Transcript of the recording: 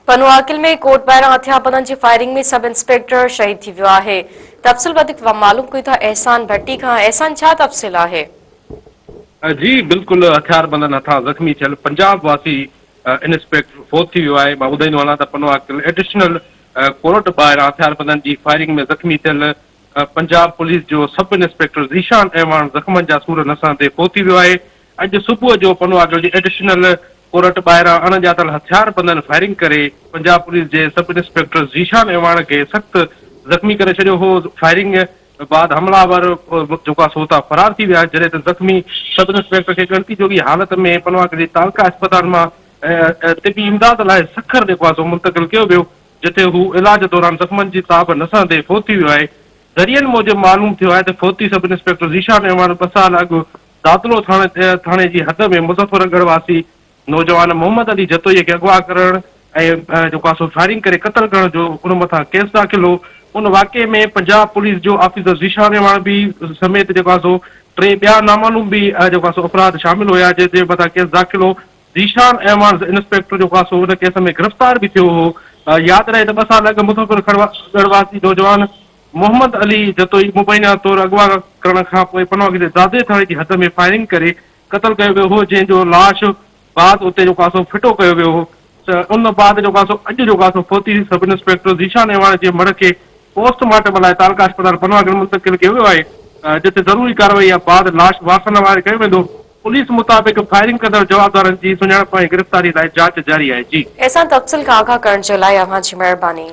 Pano Aqil ۾ court ٻاهران هٿياربندن جي فائرنگ ۾ سب انسپيڪٽر شهيد ٿي ويو آهي. تفصيل وڌيڪ معلوم ڪيون ٿا احسان ڀٽي کان احسان ڇا تفصيل آهي؟ جي بلڪل هٿياربندن هٿان زخمي ٿيل پنجاب واسي انسپيڪٽر فوت ٿي ويو آهي مان ٻڌائيندو هلان ته پنوعاقل ايڊيشنل ڪورٽ ٻاهران هٿياربندن جي فائرنگ ۾ زخمي ٿيل پنجاب پوليس جو سب انسپيڪٽر ذيشان اعواڻ زخمن جا سور نه سهندي فوت ٿي ويو آهي. اڄ صبح جو پنوعاقل جي ايڊيشنل ڪورٽ ٻاهران اڻ ڄاتل هٿياربندن فائرنگ ڪري پنجاب پوليس جي سب انسپيڪٽر ذيشان اعواڻ کي سخت زخمي ڪري ڇڏيو هو. فائرنگ بعد حمله آور جيڪو آهي سو اتان فرار ٿي ويا جڏهن ته زخمي سب انسپيڪٽر کي ڳڻتي جوڳي حالت ۾ پنوعاقل جي تعلقه اسپتال مان طبي امداد لاء سکر جيڪو آهي سو منتقل ڪيو ويو. جتي هو علاج دوران زخمن جي تاب نه سهندي فوت ٿي ويو آهي. ذريعن موجب معلوم ٿيو آهي ته فوتي سب انسپيڪٽر ذيشان اعواڻ ٻه سال اڳ دادلو ٿاڻي جي حد ۾ مظفر ڳڙهه واسي نوجوان محمد علي جتوئي کي اغوا ڪرڻ ۽ جيڪو آهي سو فائرنگ ڪري قتل ڪرڻ جو ان مٿان ڪيس داخل هو. ان واقعي ۾ پنجاب پوليس جو آفيسر ذيشان اعواڻ به سميت جيڪو آهي سو ٽي ٻيا نامعلوم به جيڪو آهي سو افراد شامل هيا جنهن جي مٿان ڪيس داخل هو. ذيشان اعواڻ انسپيڪٽر جو خاصو ان ڪيس ۾ گرفتار به ٿيو هو. ياد رهي ته ٻه سال اڳ مظفر ڳڙهه واسي نوجوان محمد علي جتوئي مبينا طور اغوا ڪرڻ کانپوء پنوهه جي دادي ٿاڻي جي حد ۾ فائرنگ ڪري قتل ڪيو ويو هو جنهن جو لاش بعد اتي جو خاصو ڦٽو ڪيو ويو هو ان بعد جو خاصو اڄ جو خاصو فوتي سب انسپيڪٽر ذيشان اعواڻ جي مڙهه کي پوسٽ مارٽم لاء تعلقه اسپتال پنوهه منتقل ڪيو ويو آهي جتي ضروري ڪارروائي بعد لاش وارثن حوالي ڪيو ويندو. پوليس مطابق فائرنگ ڪندڙ جوابدارن جي سڃاڻپ ۽ گرفتاري لاء جاچ جاري آهي. جي. احسان تفصيل کان آگاهه ڪرڻ جي لاء اوهان جي مهرباني.